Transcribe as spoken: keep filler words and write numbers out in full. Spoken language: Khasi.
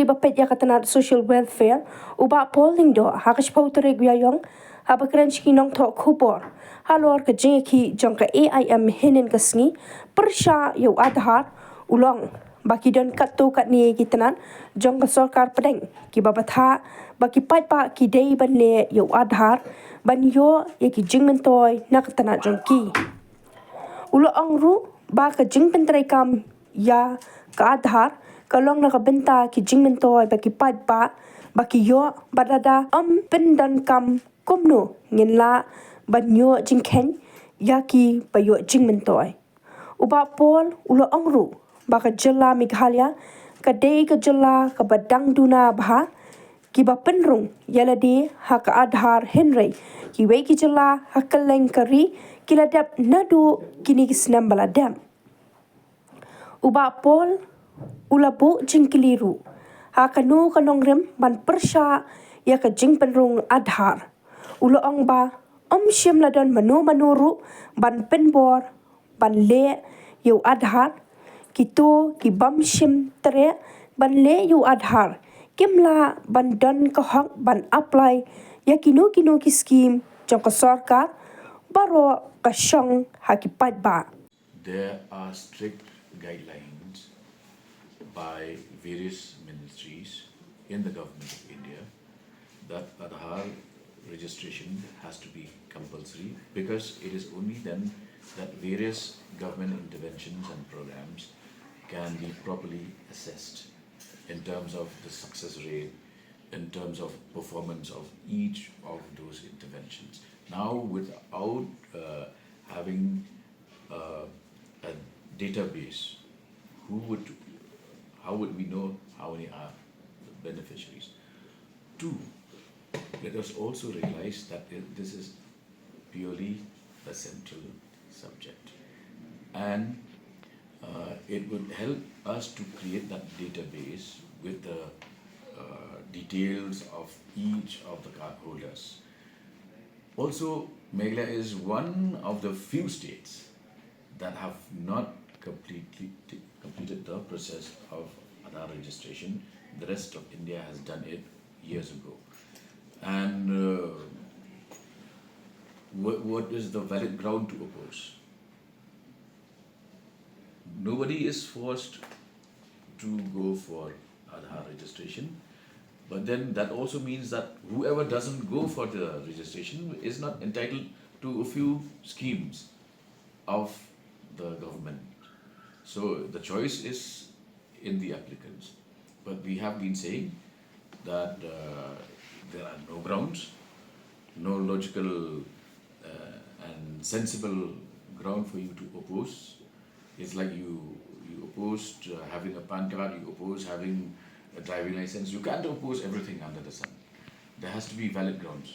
ba peit ïa ka tnat Social Welfare, u Bah Paul Lyngdoh, ha ka shiphew tarik u Ïaïong, haba kren sha ki nongthoh khubor halor ka jingïakhih jong ka A I M hynnin ka sngi pyrshah ïa u Aadhaar, u la ong ba ki don katto katne ki tnat jong ka sorkar pdeng kiba bthah ba ki paidbah ki dei ban leh ïa u Aadhaar ban ïoh ïa ki jingmyntoi na ka tnat jong ki. U la ong ruh ba ka jingpyntreikam ïa ka Aadhaar ka long na ka bynta ki jingmyntoi ba ki paidbah ba ki ïoh, bad lada ym pyndonkam, kumno ngin lah ban ïoh jingkheiñ ïa kiba ïoh jingmyntoi? U Bah Paul u la ong ruh ba ka jylla Meghalaya ka dei ka jylla kaba dang duna bha kiba pynrung ïa lade ha ka Aadhaar, hynrei kiwei ki jylla ha kylleng ka ri ki la dep naduh kine ki snem ba la dep. U Bah Paul u la buh jingkylli ruh ha kano ka nongrim ban pyrshah ïa ka jingpynrung Aadhaar. U la ong ba ym shym la don mano mano ruh ban pynbor ban leh ïa u Aadhaar. Kito kibym shym treh ban leh ïa u Aadhaar kim lah ban don ka hok ban apply ïa kino kino ki skim jong ka sorkar baroh ka shong ha ki paidbah. There are strict guidelines by various ministries in the Government of India that Aadhaar registration has to be compulsory, because it is only then that various government interventions and programs can be properly assessed in terms of the success rate, in terms of performance of each of those interventions. Now, without uh, having uh, a database, who would, how would we know how many are the beneficiaries? Two, let us also realize that this is purely a central subject, and uh, it would help us to create that database with the uh, details of each of the cardholders. Also, Meghalaya is one of the few states that have not completely completed the process of Aadhaar registration. The rest of India has done it years ago. And uh, what, what is the valid ground to oppose? Nobody is forced to go for Aadhaar registration. But then that also means that whoever doesn't go for the registration is not entitled to a few schemes of the government. So the choice is in the applicants. But we have been saying that uh, there are no grounds, no logical uh, and sensible ground for you to oppose. It's like you you opposed uh, having a PAN card, you oppose having a driving license. You can't oppose everything under the sun. There has to be valid grounds.